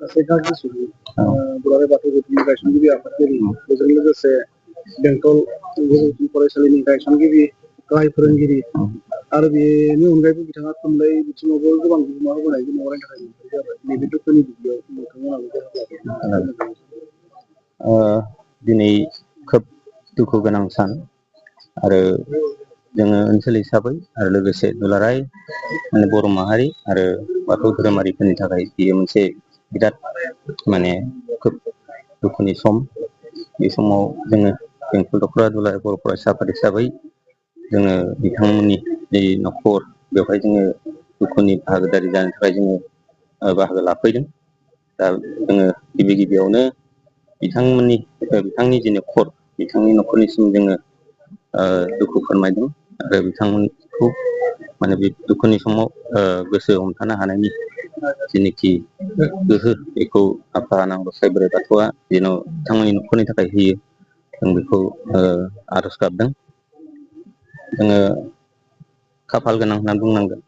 सासे गागि सुबुं दुलाराय बाथौ गौथुमनि गायसनगिरि आफादगिरि बेजों लोगोसे बेंटल गोजौसिन फरायसालिनि गायसनगिरि गाहाय फोरोंगिरि आरो बेनि अनगायैबो बिथाङा थुनलाइ बिथिङावबो गोबां बिहोमा होबोनाय न'आवरायनो थाखाय मोननाय जाबाय नैबे दुखुनि बुब्लियाव नोंथांमोनहाबो दिनै खोब दुखु गोनां सान आरो जोङो ओनसोल हिसाबै आरो लोगोसे दुलाराय बर' माहारि आरो बाथौ धोरोमारिफोरनि थाखाय बेयो मोनसे बिराद खोब दुखुनि सम। बे समाव जोङो बेंटल दख'रा दुलाराय बर' फरायसा आफाद हिसाबै जोङो बिथांमोननि जि न'खर बेवहाय जोङो दुखुनि बाहागोदारि जानो थाखाय जोङो बाहागो लाफैदों। दा जोङो गिबि गिबियावनो बिथांनि जि न'खर बिथांनि न'खरनिसिम जोङो दुखु फोरमायदों आरो बिथांमोनखौ बे दुखुनि समाव गोसो हमथानो हानायनि जेनोखि गोहो बेखौ आफा आनान गसाइ बोराइ बाथौआ जेन' बिथांमोननि न'खरनि थाखाय होयो जों बेखौ आरज गाबदों। जोङो खाफाल गोनां होनना बुंनांगोन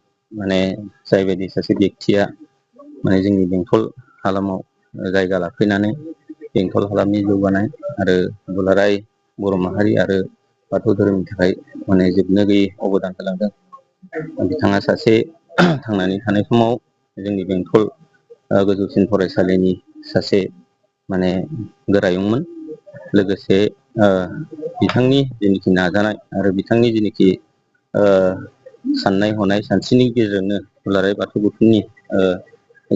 जायबायदि सासे बेक्तिया जोंनि बेंटल हालामाव जायगा लाफैनानै बेंटल हालामनि जौगानाय आरो दुलाराय बर' माहारि आरो बाथौ धोरोमनि थाखाय जोबनो गैयै अबदान होलांदों। बिथाङा सासे थांनानै थानाय समाव जोंनि बेंटल गोजौसिन फरायसालिनि सासे गोरायुंमोन। लोगोसे बिथांनि जेनोखि नाजानाय आरो बिथांनि जेनोखि साननाय हनाय सानस्रिनि गेजेरजोंनो दुलाराय बाथौ गौथुमनि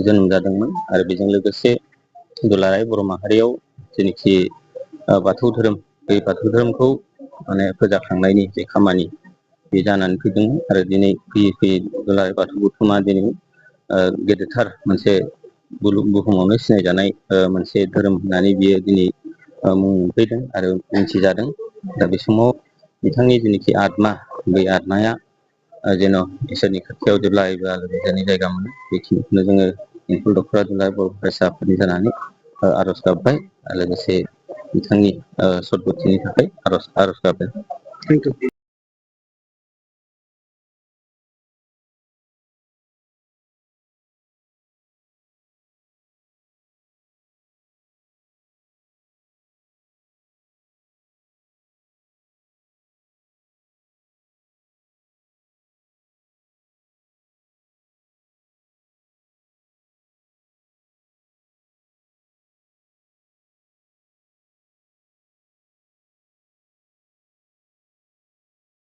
जोनोम जादोंमोन आरो बेजों लोगोसे दुलाराय बर' माहारियाव जेनोखि बाथौ धोरोम बे बाथौ धोरोमखौ फोजाखांनायनि जे खामानि बे जानानै फैदोंमोन आरो दिनै फैयै फैयै दुलाराय बाथौ गौथुमा दिनै गेदेरथार मोनसे बुहुमावनो सिनायजानाय मोनसे धोरोम होननानै बियो दिनै मुं मोनफैदों आरो मिथिजादों। दा बे समाव बिथांनि जेनोखि आत्मा बै आत्माया जेन' इसोरनि खाथियाव जेब्लायबो आलो गोजोनै जायगा मोनो बेखिनिखौनो जोङो बेंटल दख'रा दुलाराय बर' फरायसा आफादनि जानानै आरज गाबबाय आरो लोगोसे बिथांनि सदबथिनि थाखाय आरज गाबदों। Thank you.